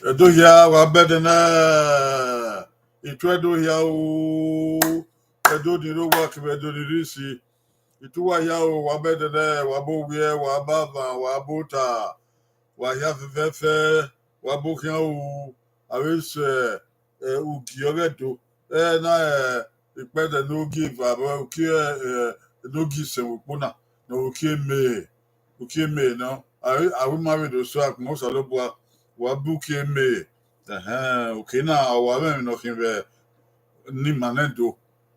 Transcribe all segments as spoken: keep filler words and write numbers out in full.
Ẹdo hia, wa bẹdẹ nẹ. Itu Ẹdo hia o. Ẹdo ni rre owa kevbe Ẹdo ni rre isi. Itu uwa hia o, wa bẹdẹ nẹ, wa ba owiẹ, wa ba avan, wa ba ota, wa hia fẹfẹfẹ, wa ba okhian o. Avbe sẹ, eh, ugie ọghe Ẹdo, ẹ na, eh, ikpẹdẹ ne ogie eva vbe uki, eh, ne ogie isẹn vbe ukpo na, ne uki eme, uki eme nọ. Avbe, avbe ima vbe do sẹ akpọnmwẹ Osanobua, wa bu uki eme. Ẹhẹn, uki na ọ wa mwẹ emwi ne ọ khin vbe ne ima nẹ do,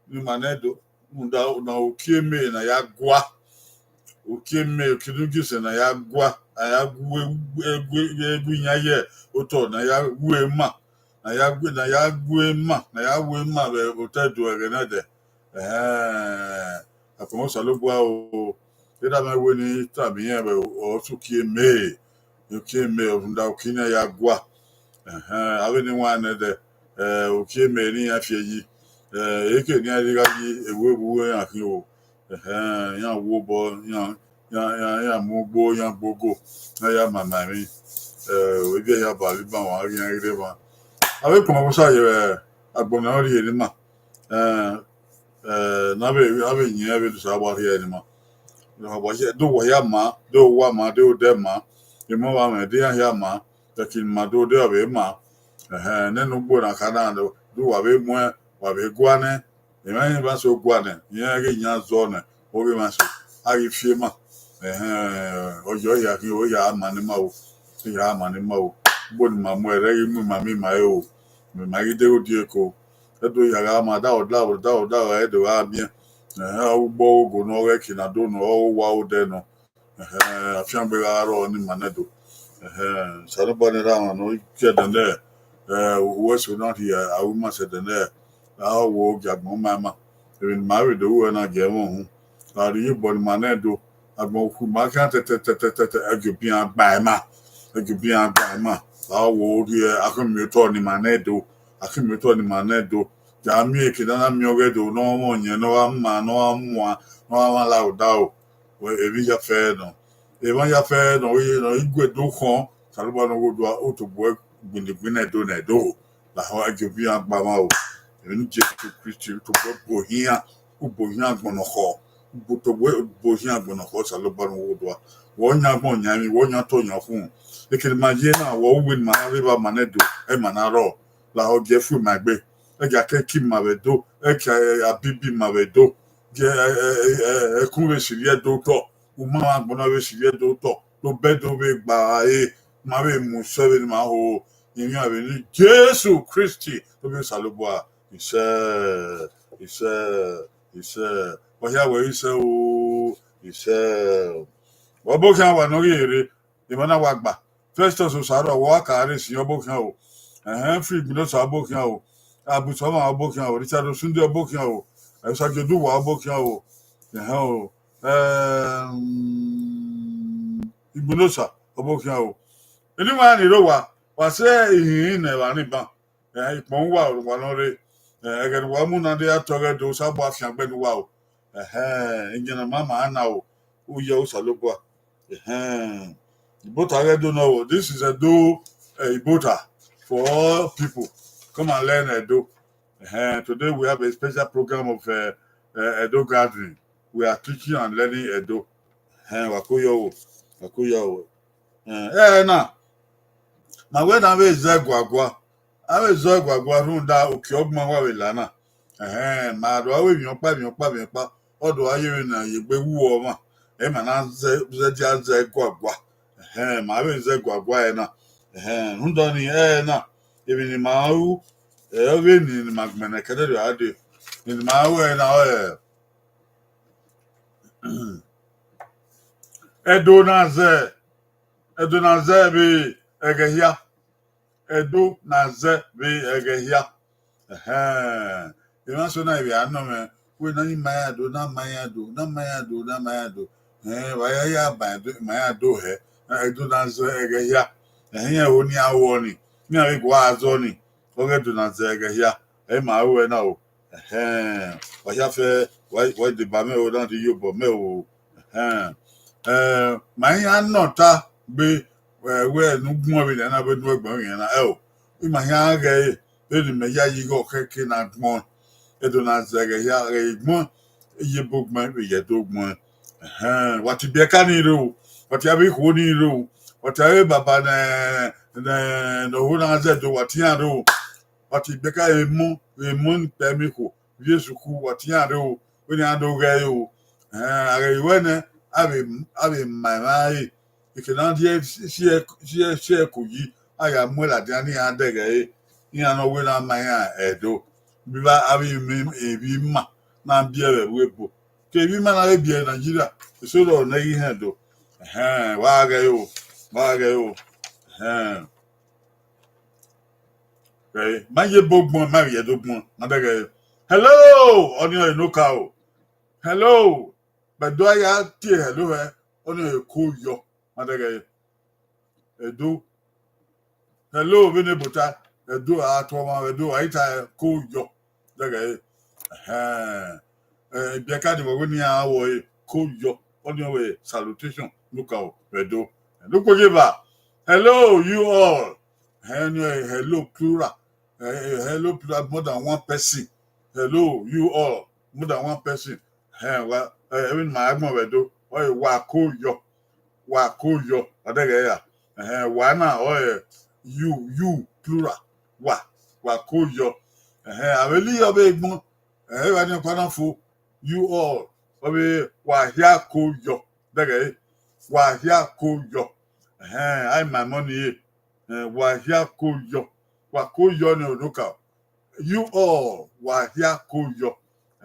ne ima nẹ do, rhunmwuda ọna uki eme ne a ya gua. Uki eme, uki ne ugie isẹn ne a ya gua, a ya gu, gu, gu iyan ye otọ, ne a ya gu ima, ne a ya gu, ne a ya gu ima, ne a ya gu ima vbe otọ Ẹdo ẹghẹ nẹdẹ. Ẹhẹn, akpọnmwẹ Osanobua o, erha mwẹ wẹ ne I tama irẹn vbe ọ sẹ uki eme, uki eme, rhunmwuda uki ne a ya gua. Ẹhẹn, avbe ne wan nẹdẹ, eh, uki eme ne iran fi yi, eh, eke ne iran rhie gha yi, ewu ewu iran khin o. Ẹhẹn, iran wu obọ, iran, iran, iran, iran mu ugbo, iran gbe ogo, iran ya mama emwi. Eh, eviẹ hia ba vbe iban wa ghi iran ghi rre emwa. Avbe kpọnmwẹ Osa ye vbe agbọn ne ọ rhie ne ima. Eh, eh, ne avbe, avbe yin vbe Osanobua rhie ne ima. Do wa hia ma, do wa ma, do odẹ ma. Emọ vbe mwẹ, de iran hia ma, ẹki ne ima do odẹ ọvbe ma. Ẹhẹn, nene ugbo na ka na do, do wa vbe muẹn, wa vbe gua nẹ. Emwa emwa so gua nẹ, iran ghi yan zọ nẹ, ovbi emwa so, a ghi fi ema. Ẹhẹn, ọ yọ hia khin, ọ ya ma ne ima o, ya ma ne ima o. Ugbo ne ima mu ẹre ghi mu ima miẹn ima re o, ima ghi deghẹ odieko. Ẹdo hia gha ma, dao, dao, dao, dao, Ẹdo gha miẹn. Ẹhẹn, ugbo ogo ne ọ ghẹ eke na do nọ, ọ wa odẹ nọ. Ẹhẹn, afiangbe gha rrọọ ne ima nẹ do. Ẹhẹn, Osanobua ne erha mwa ne ọ gie ẹdẹ nẹ, eh, uwẹ eso na rhie aro ima sẹ ẹdẹ nẹ, a wo gie agbọn ma ima. Emwi ne ima vbe do ru ẹre na gie ẹmwẹ uhunmwu. A rhie iyobọ ne ima nẹ do, agbọn ukhu ima khian tẹtẹtẹtẹtẹ, ẹgie obi iran gba ima, ẹgie obi iran gba ima. A wo rhie akhọnmiotọ ne ima nẹ do, akhọnmiotọ ne ima nẹ do. Ya miẹn eke ne a na miẹn ọghe do ne ọ mwẹ ọyẹn, ne ọ gha ma, ne ọ gha mua, ne ọ gha mwa la odaro. Wẹ, emwi ya fẹ nọ. Emwa ya fẹ nọ, ọ ghi, nọ i gu Ẹdo khọn, Osanobua ne ọ ghe odua, u tobọ gbinna gbinna Ẹdo ne Ẹdo. Lahọ ẹgie obi iran gba mwa o. Emwi ne Jesu Kristi, u tobọ bu ohian, u bu ohian agbọn ne ọ khọ, u tobọ bu ohian agbọn ne ọ khọ, Osanobua ne ọ ghe odua. Wẹ ọ yan agbọn yan emwi, wẹ ọ yan otọ yan ọkhunmwu. Eke ne ima ye na, wẹ uwu ne ima na rre evba ma nẹ do, ẹ ma na rrọọ. Lahọ gie fu ima egbe. Ẹgia kẹki ima vbe do, ẹkia abibi ima vbe do. Gie, ẹ, ẹ, ẹ, ẹ, ẹkun vbe sirri Ẹdo otọ, uma agbọn na vbe sirri Ẹdo otọ, do bẹdẹ ovbe gba ẹre, ma vbe mu sẹ vbene ima ho, emwi vbe ne Jesu Kristi, ovbi Osanobua, isẹ, isẹ, isẹ, wa hia wẹ isẹ o, isẹ. Ọbokhian wa ne ọ ghi rre, emwa na wa gba. Festus Osaro, wa ka rre sin ọbokhian o. Ẹhẹn, Free Igbinosa ọbokhian o. Abu Sọmọ ọbokhian o. Richard Osunde ọbokhian o. Ẹsagie Oduwa ọbokhian o. Ẹhẹn o. Ẹm, Igbinosa ọbokhian o. Eni wa ni rre owa, wa sẹ ihinrin ne evba ni ban. Eh, ikpọn uwa, wa nọ rre. Eh, ẹghẹ ne uwa mu na, de a tọghe do, Osanobua fiangbe ne uwa o. Ẹhẹn, iyan ne ma ma na o, u ye Osanobua. Ẹhẹn. Ibota ghe Ẹdo nọ o. This is Ẹdo, eh, Ibota for all people. Come and learn Ẹdo. Ẹhẹn, today we have a special program of, eh, eh, Ẹdo gathering. We are teaching and learning Ẹdo. Ẹhẹn, wa ko yọ o, wa ko yọ o. Eh, eh, na, ma wẹ na vbe zẹ guagua. A vbe zẹ guagua rhunmwuda uki ọgbọn wa vbe la na. Ẹhẹn, ma do aro emwi ọkpa, emwi ọkpa, emwi ọkpa. Ọ do a ye vbene a ye egbe wu ọmwa. Ẹ ma na zẹ, zẹ dia zẹ guagua. Ẹhẹn, ma vbe zẹ guagua ẹre na. Ẹhẹn, rhunmwuda ọnii ẹre na, emwi ne ima ru, ẹ, ọ vbe ni ne ima gbẹnnẹ kẹdẹrriọ a dee. Emwi ne ima ru ẹre na, ọ, ẹ, Ẹdo na zẹ, Ẹdo na zẹ vbe ẹghẹ hia. Ẹdo na zẹ vbe ẹghẹ hia. Ẹhẹn. Emwa so na vbe a nọ mwẹ, wẹ na ni ma ya do, na ma ya do, na ma ya do, na ma ya do. Ẹhẹn, wa ya ya ba Ẹdo, ma ya do hẹ. Ẹdo na zẹ ẹghẹ hia. Ẹhẹn, iran ho ne iran ru ọnii, iran vbe gua zọ nii. Ọghe Ẹdo na zẹ ẹghẹ hia. Ẹ ma ru ẹre na o. Ẹhẹn, wa hia fẹ, wa, wa deba mẹ o, na rhie iyobọ mẹ o. Ẹhẹn. Eh, ma iran nọ ta gbe, Wẹ ne u gbọn vbene a na vbe nu ẹgbẹn ọghe na, ẹo, ima khian ghẹ ẹre, vbene mẹ yayi ighe ọkhẹke na gbọn, Ẹdo na zẹ ẹghẹ hia, ẹghẹ egbọn, iyebo gbọn vbe ye Ẹdo gbọn. Ẹhẹn, wa tie ibiẹka ni rre o, wa tie avbe ikhuo ni rre o, wa tie avbe baba ne, ne, ne ọho na zẹ Ẹdo, wa tie iran rre o, wa tie ibiẹka emọ, emọ ni kpẹ emọ ikhuo, vbe Jesu ku, wa tie iran rre o, vbene iran do ghẹ ẹre o. Ẹhẹn, a ghẹ re wẹ nẹ, a vbe, a vbe ma emwa ẹre, eke ne a rhie si ẹko yi, a ya mu ladian ne iran dẹghẹ ẹre, iran ne ọ wẹ ne a ma iran Ẹdo. Vbe avbe emwi, emwi ima na biẹ vbe ẹvbo ebo. Ke emwi ima na vbe biẹ Nigeria, eso rrọọ ne ẹ ghi hẹn do. Ẹhẹn, wa ghẹ ẹre o, wa ghẹ ẹre o. Ẹhẹn. Ẹ, ma ye ebo gbọn, ma vbe ye Ẹdo gbọn, ma dẹghẹ ẹre. Hello, ọnii ọre Nokaro. Hello, vbe Ẹdo a ya tie hello hẹ, ọnii ọre Koyọ, ma dẹghẹ ẹre. Ẹdo. Hello, vbene ebota, Ẹdo a tu ọmwa vbe Ẹdo, a i ta Koyọ, dẹghẹ ẹre. Ẹhẹn. Ẹ, ibiẹka ni vbe wẹ ne iran wọ ẹre, Koyọ, ọnii ọre salutation, Nokaro vbe Ẹdo. Ne u kue ye eva. Hello, you all. Ẹhẹn, ọnii ọre hello plural. Eh, hello plural, more than one person. Hello, you all, more than one person. Ẹhẹn, wa, eh, emwi ne ima agbọn vbe Ẹdo, ọre wa Koyọ, wa Koyọ, wa dẹghẹ ra. Ẹhẹn, wa na ọre you, you plural, wa, wa Koyọ. Ẹhẹn, avbe li ọvbe egbọn, ẹhẹn, evba ni ọkpa na fo, you all, ọvbe wa hia Koyọ, dẹghẹ ẹre, wa hia Koyọ. Ẹhẹn, a i ma emọ ni re. Eh, wa hia Koyọ, wa Koyọ ne Nokaro. You all, wa hia Koyọ.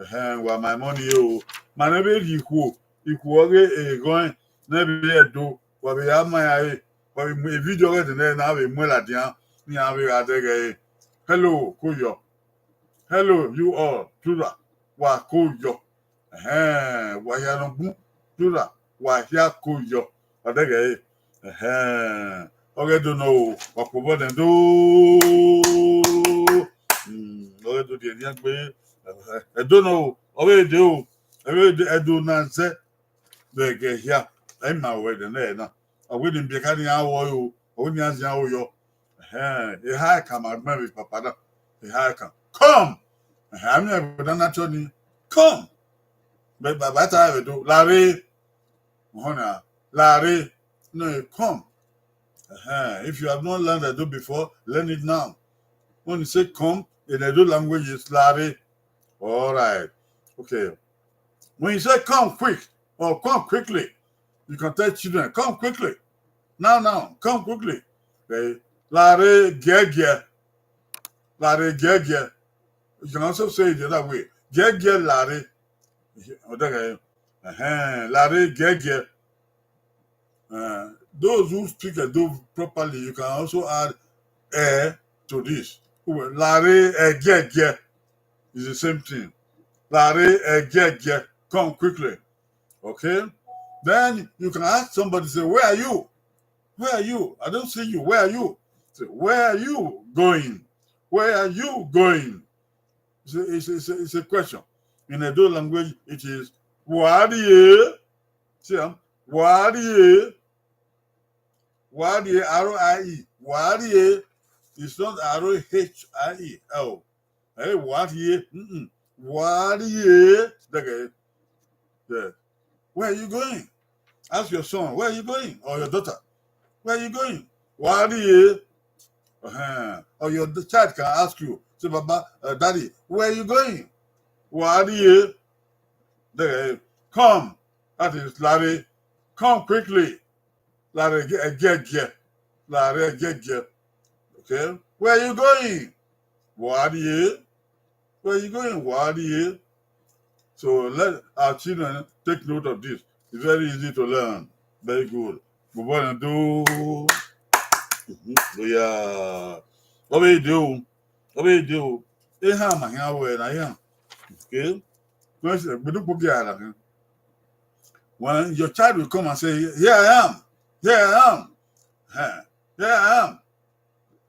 Ẹhẹn, wa ma emọ ni re o. Ma nẹ vbe rhie ikhuo, ikhuo ọghe eghọn ne vbe Ẹdo, wa vbe ya ma iran re, wa vbe mu vidio ọghe ẹdẹnẹrẹ na vbe mu ladian, ne iran vbe gha dẹghẹ ẹre. Hello, Koyọ. Hello, you all, plural, wa Koyọ. Ẹhẹn, wa hia ne ọ gbun, plural, wa hia Koyọ, wa dẹghẹ ẹre. Ẹhẹn, ọghe Ẹdo nọ o, wa kpobọ nẹ do. Hmm, ọghe Ẹdo die nian gbe. Ẹdo nọ o, ọvbe Ẹdo o, ọvbe Ẹdo, Ẹdo na zẹ vbe ẹghẹ hia, ẹ i ma ruẹ ẹdẹnẹrẹ na. Ọ wẹ ne ibiẹka ni iran wọ ẹre o, ọ wẹ ne iran zian aro yọ. Ẹhẹn, eha ẹkan ma gbẹn vbe papa na, eha ẹkan. Come! Ẹhẹn, a miẹn ẹvbo na na chọ ni, come! Mẹ baba ta ẹvbo Ẹdo, lare. Ọhọn na, lare. No, come. Ẹhẹn, if you have not learned Ẹdo before, learn it now. When you say come in Ẹdo language, it's lare. All right. Okay. When you say come quick or come quickly, you can tell children, come quickly. Now, now, come quickly. Okay. Lare giẹgiẹ. Lare giẹgiẹ. You can also say it the other way. Giẹgiẹ lare. Ẹhẹn, lare giẹgiẹ. Uh, those who speak Edo properly, you can also add ẹ to this. Lare ẹgiẹgiẹ is the same thing. Lare ẹgiẹgiẹ, come quickly. Okay? Then you can ask somebody, say, "Where are you? Where are you? I don't see you. Where are you?" Say, "Where are you going? Where are you going?" It's a, it's a, it's a, it's a question. In Edo language, it is, "Where are you?" See, um, "Where are you?" Where are you? R I E. "Where are you?" It's not R O H I E. Oh. Hey, "Where are you?" Mm-mm. "Where are you?" Like, uh, yeah. "Where are you going?" Ask your son, "Where are you going?" Or your daughter, "Where are you going?" "Where are you?" Uh-huh. Or your d-, child can ask you, say, "Baba, uh, Daddy, where are you going?" "Where are you?" Like, uh, "Come." That is, "Lare, come quickly." Lare ẹgiẹgiẹ. Lare ẹgiẹgiẹ. Okay? "Where are you going?" "Where are you?" "Where are you going?" "Where are you?" So let our children take note of this. It's very easy to learn. Very good. Bubọ na do. Mhm. Oh, yeah. Ọvbe Ẹdo. Ọvbe Ẹdo. Eha ma hia wẹ na ya. Okay? Gbedu kpo gia na. When your child will come and say, "Here I am. Here I am. Eh, here I am."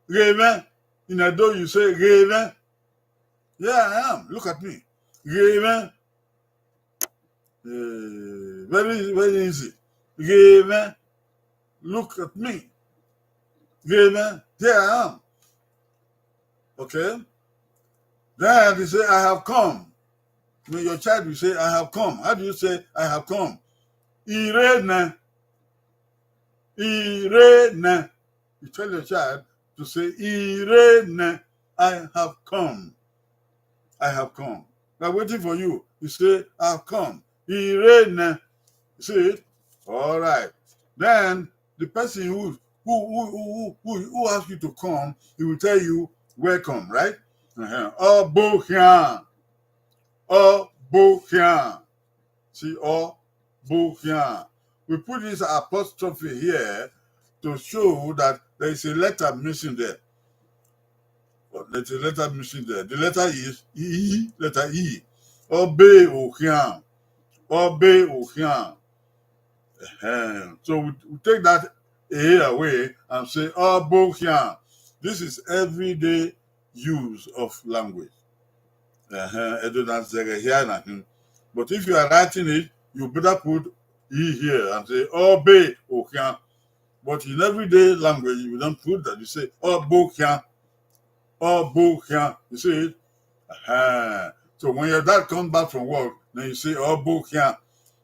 Ghe mwẹ. In Edo, you say, "Ghe mwẹ." "Here I am. Look at me." Ghe mwẹ. Eh, very, very easy. Ghe mwẹ. Look at me. Amen. Here I am. Okay? Then he say, "I have come." When your child will say, "I have come." How do you say, "I have come"? I re nẹ. I re nẹ. You tell your child to say, "I re nẹ. I have come. I have come. We are waiting for you." You say, "I have come." I re nẹ. You see it? All right. Then the person who who who who who, who asks you to come, he will tell you, "Welcome," right? Uh-huh. Ọ bọ khian. Ọ bọ khian. See, ọ bọ khian. We put this apostrophe here to show that there is a letter missing there. But there's a letter missing there. The letter is E, letter E. Ọ bọ khian. Ọ bọ khian. Ehem. So we, we take that A away and say, "Ọ bọ khian." This is everyday use of language. Ehem. Edo na zẹghẹ hia na hin. But if you are writing it, you better put E here and say, "Ọ bọ khian." But in everyday language, you don't put that. You say, "Ọ bọ khian." Ọ bọ khian. You see it? Uh-huh. So when your dad comes back from work, then you say, "Ọ bọ khian."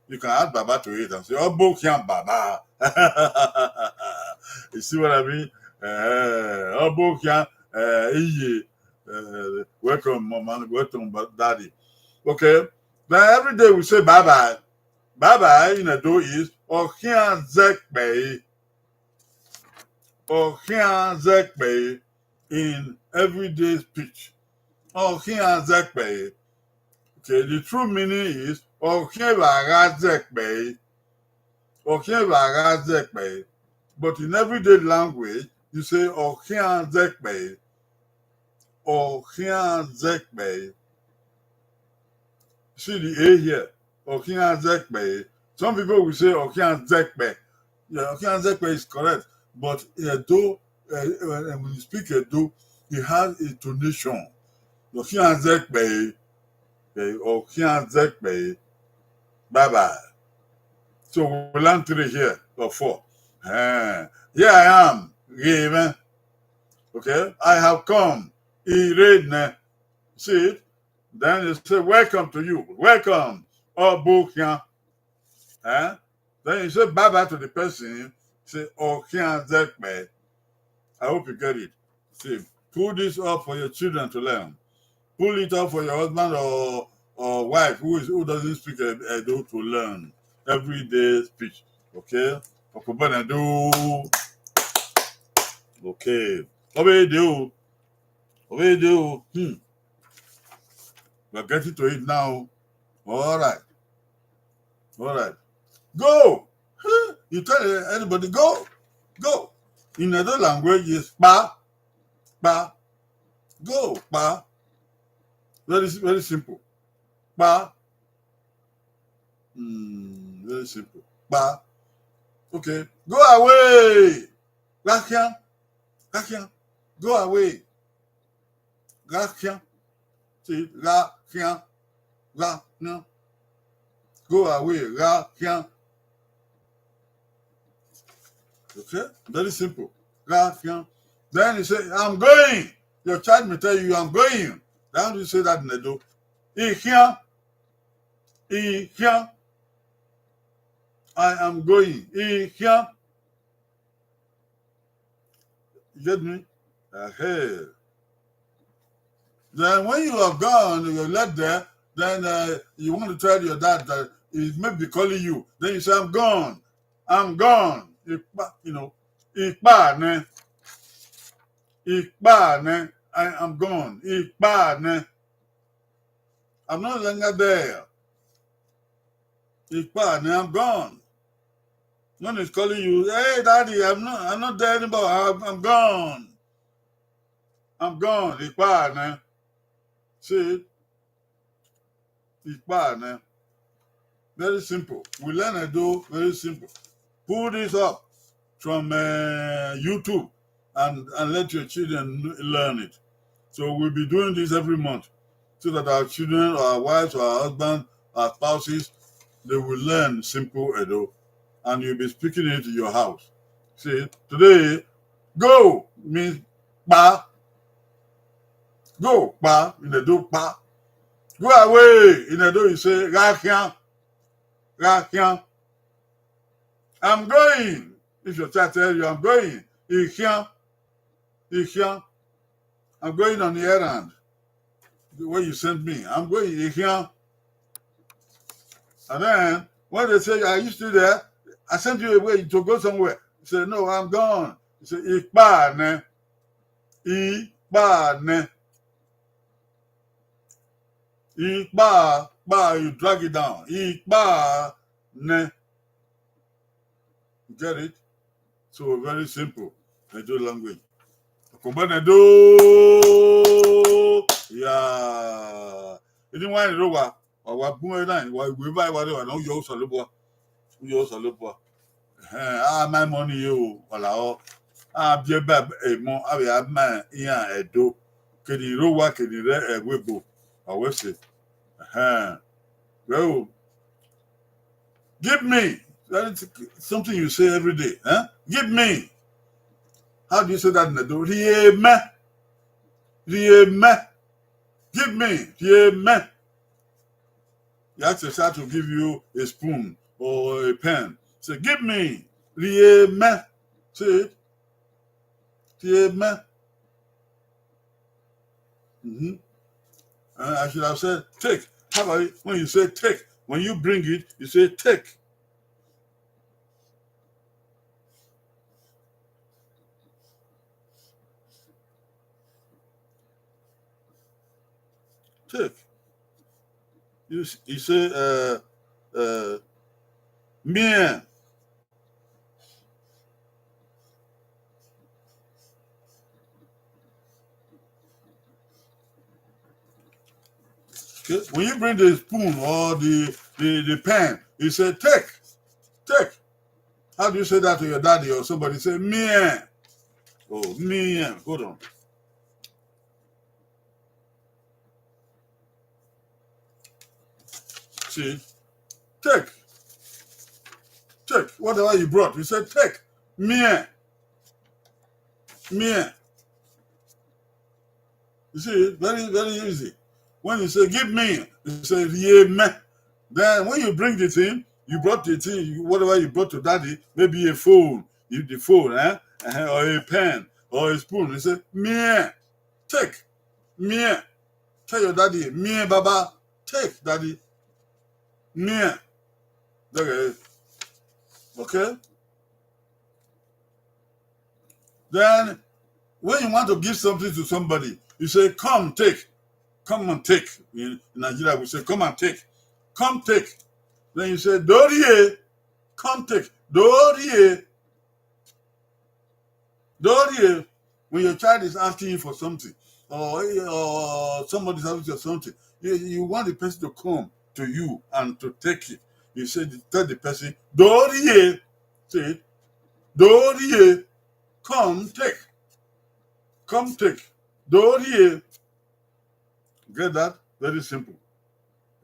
You can add "Baba" to it and say, "Ọ bọ khian, Baba." You see what I mean? Uh, "Ọ bọ khian, uh, iye." Uh, "Welcome, mama. Welcome, ba-, daddy." Okay. Then every day we say, "Bye bye." Bye bye in Edo is, "Ọ khian zẹkpẹre." Ọ khian zẹkpẹre in everyday speech. Ọ khian zẹkpẹre. Okay, the true meaning is, "Ọ khian evba gha zẹkpẹre." Ọ khian evba gha zẹkpẹre. But in everyday language, you say, "Ọ khian zẹkpẹre." Ọ khian zẹkpẹre. See the A here. Ọ khian zẹkpẹre. Some people will say, "Ọ khian zẹkpẹ." Yeah, "Ọ khian zẹkpẹ" is correct. But Edo, uh, uh, when you speak Edo, it has intonation. Ọ khian zẹkpẹre. Eh, ọ khian zẹkpẹre. Bye bye. So we learn three here or four. Eh, here I am. Ghe mwẹ. Okay? "I have come." I re nẹ. See it? Then you say, "Welcome to you." Welcome. Ọ bọ khian. Eh? Then you say bye bye to the person. Say, "Ọ khian zẹkpẹ." I hope you get it. See, pull this up for your children to learn. Pull it up for your husband or, or wife who is, who doesn't speak Ed-, Edo to learn everyday speech. Okay? Okobana do. Okay. Obede o. Obede o. Hmm. We're getting to it now. All right. All right. Go. Huh? You tell anybody, "Go. Go." In another language is pa. Pa. Go. Pa. Very, very simple. Pa. Hmm, very simple. Pa. Okay. Go away. Gha khian. Gha khian. Go away. Gha khian. See, gha khian. Gha khian. Go away. Gha khian. Okay? Very simple. Gha khian. Then he say, "I'm going." Your child may tell you, "I'm going." How do you say that in Edo? I khian. I khian. "I am going." I khian. You get me? Ahe. Then when you are gone, you're left there, then, uh, you want to tell your dad that he may be calling you. Then you say, "I'm gone. I'm gone." Ikpa, you know, ikpa nẹ. Ikpa nẹ. "I am gone." Ikpa nẹ. I'm no longer there. Ikpa nẹ, I'm gone. When he's calling you, "Hey, daddy, I'm not, I'm not there anymore. I'm, I'm gone. I'm gone." Ikpa nẹ. See? Ikpa nẹ. Very simple. We learn Edo, very simple. Pull this up from, uh, YouTube and, and let your children learn it. So we'll be doing this every month so that our children, or our wives, or our husbands, our spouses, they will learn simple Edo, and you'll be speaking it in your house. See, today, Go means kpa. Go kpa, in Edo kpa. Go away, in Edo you say gha khian. Gha khian. I'm going. If your child tell you, "I'm going," I khian. I khian. I'm going on the errand. The way you send me, I'm going, I khian. And then when they say, "Are you still there? I sent you away to go somewhere." You say, "No, I'm gone." You say, "I kpa nẹ. I kpa nẹ." I kpa, kpa, you drag it down. I kpa nẹ. You get it? So very simple. Edo language. Okpogbo ne do. Yeah. Ini wa ni ro wa, wa, wa bun ẹre na, wa we va wa re wa na, u yọ Osanobua. U yọ Osanobua. Ẹhẹn, a ma mọ ni ye o, wa la ọ. A biẹ ba emọ, a vbe a ma iran Ẹdo. Kene ro wa, kene rẹ ẹvbo ebo. Wa wẹ sẹ. Ẹhẹn. Well, give me. That is something you say every day. Eh? Give me. How do you say that in Edo? Rhie mẹ. Rhie mẹ. Give me. Rhie mẹ. You ask your child to give you a spoon or a pen. Say, "Give me." Rhie mẹ. Say it. Rhie mẹ. Mm-hmm. Uh, I should have said, "Take." How about it? When you say "take," when you bring it, you say, "Take." Take. You, s- you say, uh, uh, "Miẹn." Okay. When you bring the spoon or the, the, the pen, you say, "Take, take." How do you say that to your daddy or somebody? Say, "Miẹn." Oh, miẹn. Hold on. See, take, take whatever you brought. You say, "Take, miẹn, miẹn." You see, very, very easy. When you say, "Give me," you say, "Rhie mẹ." Then when you bring the thing, you brought the thing, you, whatever you brought to daddy, maybe a phone, you, the phone, eh? Uh-huh, or a pen, or a spoon. You say, "Miẹn, take, miẹn." Tell your daddy, "Miẹn, Baba, take, Daddy. Miẹn." Okay? Then, when you want to give something to somebody, you say, "Come, take." Come and take. In Nigeria, we say, "Come and take." Come, take. Then you say, "Do rhie." Come, take. Do rhie. Do rhie. When your child is asking you for something, or, or somebody is asking you something, you, you want the person to come to you and to take it. You say, tell the person, "Do rhie." Say it. "Do rhie. Come take. Come take. Do rhie." Get that? Very simple.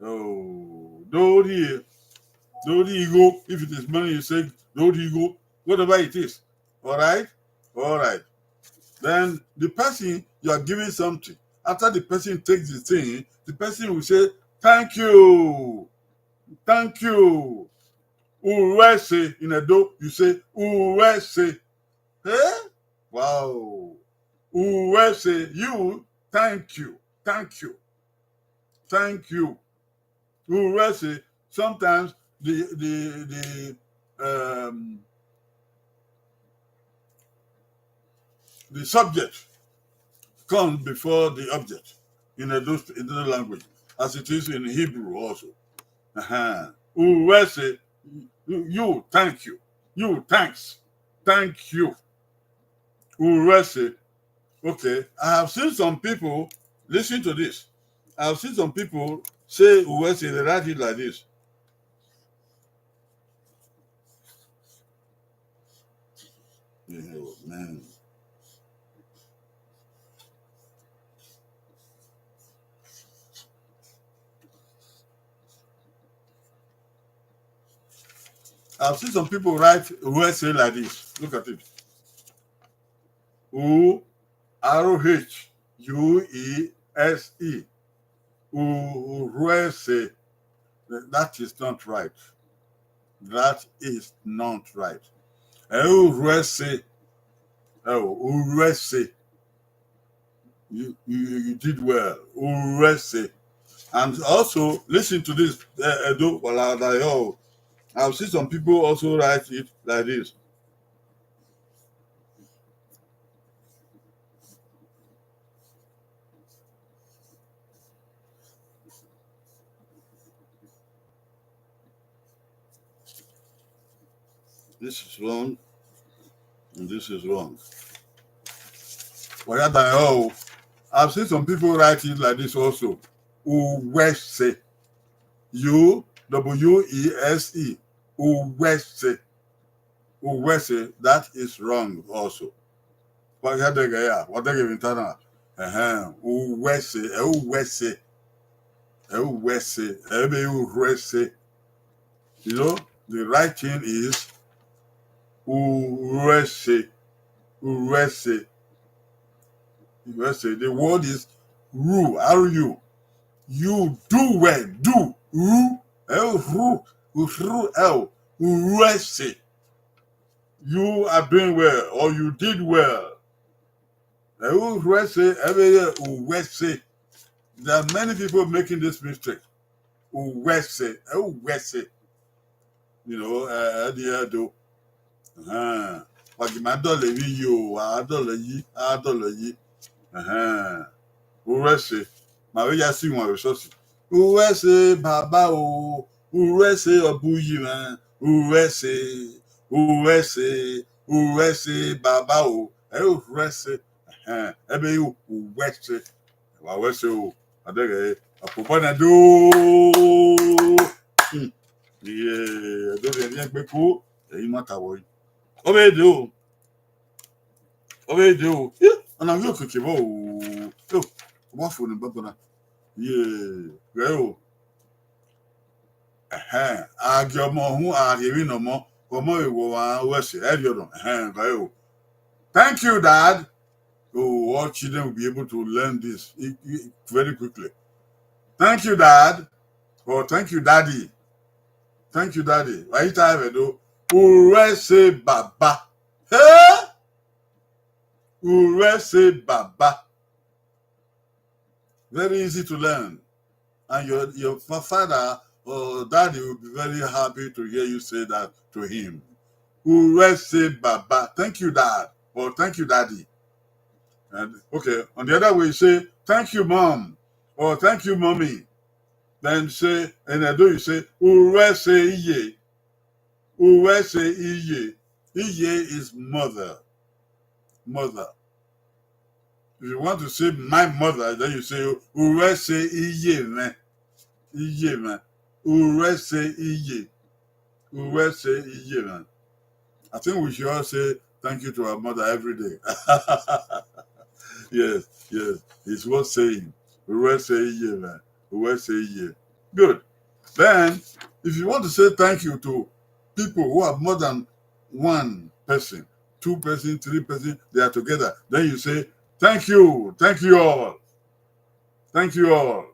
Oh, do rhie. Do rhie igho. If it is money, you say, "Do rhie igho." Whatever it is. All right? All right. Then the person you are giving something, after the person takes the thing, the person will say, "Thank you. Thank you." Uruese in Edo, you say, "Uruese." Eh? Wow. Uruese, you, "Thank you. Thank you. Thank you." Uruese, sometimes the, the, the, um, the subject comes before the object in Edo, in the language, as it is in Hebrew also. Uh-huh. Uruese, you, you, "Thank you." You, "Thanks. Thank you." Uruese. Okay, I have seen some people, listen to this. I have seen some people say uruese, they write it like this. Yeah, man. I've seen some people write uruese like this. Look at it. U, R O H U E S E. U, urhuẹse. That is not right. That is not right. Ẹ urhuẹse. Ẹ o, urhuẹse. You, you, you did well. Urhuẹse. And also, listen to this. Uh, Edo, wala da yo. I've seen some people also write it like this. This is wrong. And this is wrong. Wala da yo. I've seen some people write it like this also. Uwẹse. U W E S E. Uwẹse. Uwẹse. That is wrong also. Wa gha dẹghe ya, wa dẹghe vbe ta na. Ẹhẹn, uwẹse, ẹ uwẹse. Ẹ uwẹse, ẹ vbe urhuẹse. You know, the right thing is urhuẹse. Urhuẹse. Urhuẹse. The word is ru, R U. You do well, do. Ru, ẹ ru, ru, ẹ, urhuẹse. You are doing well or you did well. Ẹ urhuẹse, ẹ vbe ye uwẹse. There are many people making this mistake. Uwẹse, ẹ uwẹse. You know, ẹ, ẹ di ẹdo. Ẹhẹn. Wa gi ma dọlọ emwi yi o, a dọlọ yi, a dọlọ yi. Ẹhẹn. Urhuẹse. Ma vbe ya si wọn vbe sọsi. Urhuẹse baba o, urhuẹse ọ bu yi mwẹ, urhuẹse, urhuẹse, urhuẹse baba o, ẹ urhuẹse, ẹhẹn, ẹ vbe ru uwẹse, wa wẹse o, a dẹghe, ọkpobọ nẹ do, hmm, iye, ẹdo rhiẹnrhiẹn gbe ku, ẹ i ma ta vbọ yi, ọ vbe do. Ọ vbe de o. Ye, ọna ghi okiekie vbọ o. Yo, ọ ma fo ne baba na. Ye, ghẹ o. Ẹhẹn, a gie ọmọ uhunmwu, a rhie emwi ne ọmọ, ọmọ vbe wọ ọmwa wẹ ẹse, ẹ rhiọrọ. Ẹhẹn, ghẹ o. Thank you, Dad. Oh, all children will be able to learn this i- i- very quickly. Thank you, Dad. Or thank you, Daddy. Thank you, Daddy. Why you tired, though? Urese baba. Hey! Urese baba. Very easy to learn. And your, your fa- father or daddy will be very happy to hear you say that to him. Urese baba. Thank you, Dad. Or thank you, Daddy. And okay, on the other way, you say, "Thank you, Mom." Or, "Thank you, Mommy." Then say, in Edo, you say, "Urese iye." Urese iye. Iye is mother. Mother. If you want to say my mother, then you say, "Urese iye mwẹ." Iye mwẹ. Urese iye. Urese iye mwẹ. I think we should all say thank you to our mother every day. Yes, yes. It's worth saying. Urese iye mwẹ. Urese iye. Good. Then, if you want to say thank you to people who have more than one person, two person, three person, they are together, then you say, "Thank you, thank you all, thank you all."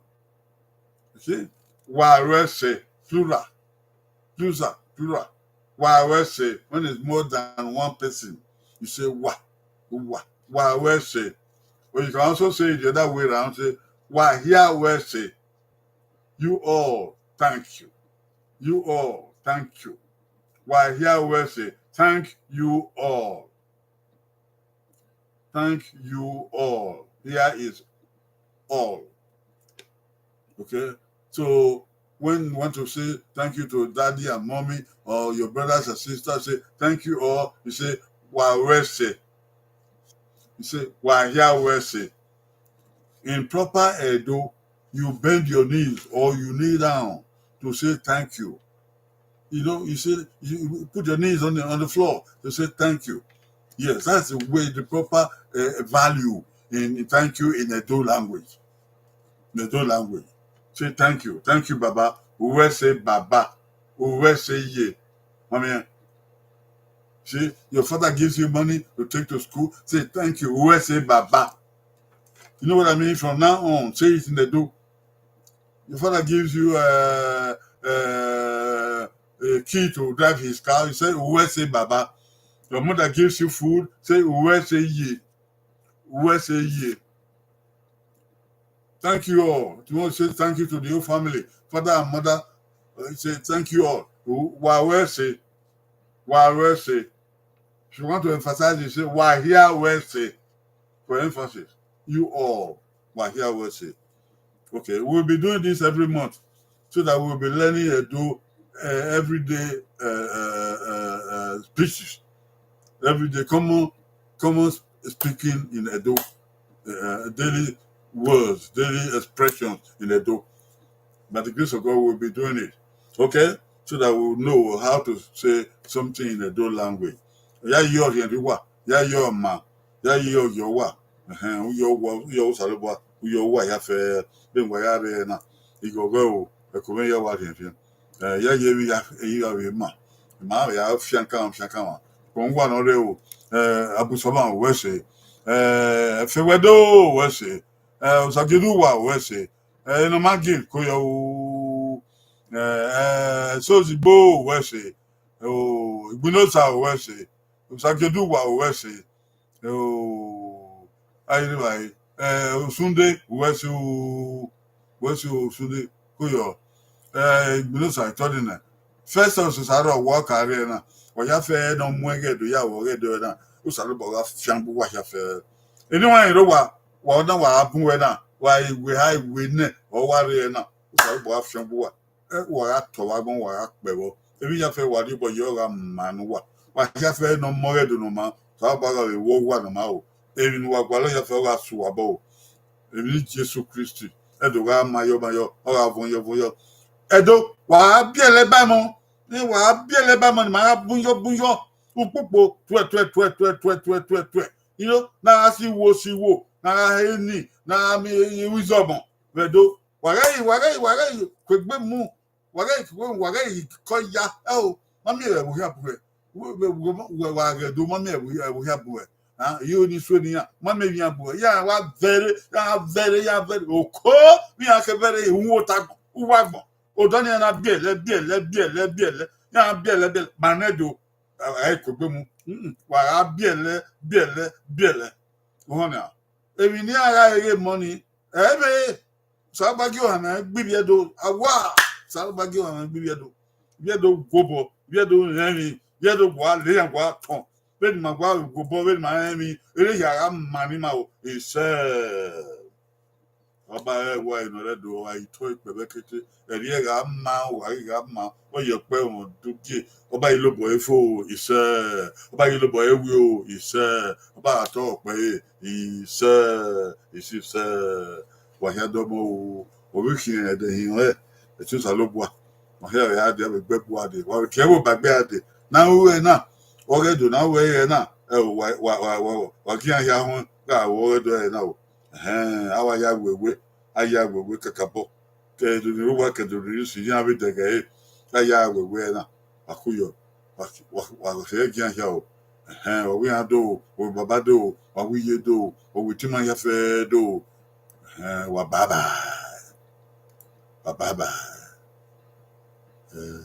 You see? Wa ru ẹse, plural, plural, plural. Wa ru ẹse, when it's more than one person, you say, "Wa, wa, wa ru ẹse." Or you can also say it the other way around, say, "Wa hia ru ẹse." You all, thank you. You all, thank you. Wa hia ru ẹse, thank you all. Thank you all. Here is all. Okay? So when you want to say thank you to daddy and mommy or your brothers and sisters, say, "Thank you all," you say, "Wa ru ẹse." You say, "Wa hia ru ẹse." In proper Edo, you bend your knees or you kneel down to say thank you. You know, you say, you put your knees on the, on the floor to say thank you. Yes, that's the way, the proper uh, value in thank you in Edo language. In Edo language. Say thank you. Thank you, Baba. Urese baba. Urese iye. I mean, See, your father gives you money to take to school, say thank you. Uwẹ se baba. You know what I mean? From now on, say it in Edo. Your father gives you uh, uh, a key to drive his car, you say, Uwẹ se baba. Your mother gives you food, say, Uwẹ se ye. Uwẹ se ye. Thank you all. If you want to say thank you to the whole family, father and mother, uh, say thank you all. Wa wẹ se. Wa wẹ se. If you want to emphasize it, say, Wa hia wẹ se. For emphasis, you all, wa hia wẹ se. Okay, we'll be doing this every month so that we'll be learning Edo uh, everyday uh, uh, uh, uh, speeches, everyday common common speaking in Edo, uh, daily words, daily expressions in Edo. By the grace of God, we'll be doing it, okay, so that we'll know how to say something in Edo language. Ya yọ rhiẹnrhiẹn uwa, ya yọ ma, ya yọ yọ uwa, ẹhẹn, u yọ uwa, u yọ Osanobua, u yọ uwa ya fẹ, bẹghe wa ya rre na, ighọghọ o, ẹko mwẹ ya wa rhiẹnrhiẹn. Eh, ya ye vbe ya, ya vbe ma, ma ya fian kan, fian kan wa. Kpọn uwa nọ rre o, eh, Abusọmọ, uwẹ se, eh, Fewẹdo, uwẹ se, eh, Osagiduwa, uwẹ se, eh, Enọmagin, ko yọ o, eh, eh, Sozigbo, uwẹ se, o, Igbinosa, uwẹ se, Osagiduwa, uwẹ se, o, ayiri vbe, eh, Osunde, uwẹ se o, uwẹ se o, Osunde, ko yọ, eh, Igbinosa, itọdinna, Festus Osaro, wa ka rre na, wa ya fẹ ne ọ mu ẹghẹ do ya wọ ẹghẹ do na, Osanobua gha fian bu wa ya fẹ. Eni wa rre wa, wa na wa bun wẹ na, wa iwe ha iwe nẹ, ọ wa rre na, Osanobua gha fian bu wa. Ẹ, wa gha tọ vbe agbọn, wa gha kpẹ vbọ. Emwi ya fẹ wa rhie obọ ye, ọ gha ma ne uwa. Wa ya fẹ ne ọ mọ ẹghẹ do ne ọ ma, Osanobua gha vbe wọ uwa ne ọ ma o. Emwi ne uwa gualọ ya fẹ, ọ gha sẹ uwa obọ o. Emwi ne Jesu Kristi, ẹdo gha ma yọ ma yọ, ọ gha vọn yọ vọn yọ. Ẹdo, wa gha biẹlẹ ba ẹmọ, ne wa gha biẹlẹ ba ẹmọ ne ima gha bun yọ bun yọ. Ukpukpo tuẹ tuẹ tuẹ tuẹ tuẹ tuẹ tuẹ tuẹ. You know, na gha si wo si wo, na gha he ni, na gha miẹn wisdom vbe Ẹdo. Wa ghẹ yi, wa ghẹ yi, wa ghẹ yi, kuegbe mu, wa ghẹ yi, kuegbe mu, wa ghẹ yi kọ ya, ẹ o, ma miẹn vbe ẹvbo hia bu ẹ, wa ghẹ do, ma miẹn ẹvbo hia bu ẹ, a, iyo ni sue ne iran, ma miẹn emwi iran bu ẹ, iran wa vẹre, iran vẹre, iran vẹre, oko, vbe iran ke vẹre, uhunmwu ota agbọn, uwu agbọn, odọ ni iran na biẹlẹ, biẹlẹ, biẹlẹ, biẹlẹ, iran biẹlẹ, biẹlẹ, ma nẹ do, ẹ, ẹ i kuegbe mu, mm, wa gha biẹlẹ, biẹlẹ, biẹlẹ, uhọn nia, emwi ne iran gha re ghe mọ ni, ẹ i vbe, Osanobua gie ohanmwẹ gbe ivbi Ẹdo, awa, Osanobua gie ohanmwẹ gbe ivbi Ẹdo, ivbi Ẹdo gu obọ, ivbi Ẹdo rẹn emwi, ivbi Ẹdo gua le iran gua tọn, vbene ima gua gu obọ, vbene ima rẹn emwi, erha hia gha ma ne ima o, isẹ. Ọba rẹ wa nọ rẹ do, ọ gha i tọ ikpẹvbẹkete, ẹrriẹ gha ma, uwa ghi gha ma, ọ ye ọkpẹ mwẹ udugie, ọba i lobọ ẹre fo, isẹ, ọba i lobọ ẹre wi o, isẹ, ọba gha tọ ọkpẹ ẹre, isẹ, isẹ, isẹ, wa hia dọmọ o, ovbi khian ẹdẹ hin ọnrẹn, ẹtin Osanobua, wa hia ya dee, avbe egbe bua dee, wa vbe kie ẹvbo ba egbe a dee, ne a ru ẹre na, ọghe do ne a ru ẹre na, ẹ o, wa, wa, wa, wa, wa gie iran hia huẹn gha ru ọghe do ẹre na o. Ẹhẹn, a wa ya wewe, a ya wewe kakabọ. Ke ẹdẹ ni ru uwa, ke ẹdẹ ni ru isi, iran vbe dẹghe ẹre, a ya wewe ẹre na, wa ku yọ, wa, wa, wa rhie gian hia o. Ẹhẹn, wa wi iran do, wa wi baba do, wa wi iye do, wa wi itima hia fẹẹrẹ do. Ẹhẹn, wa bye bye. Wa bye bye. Eh.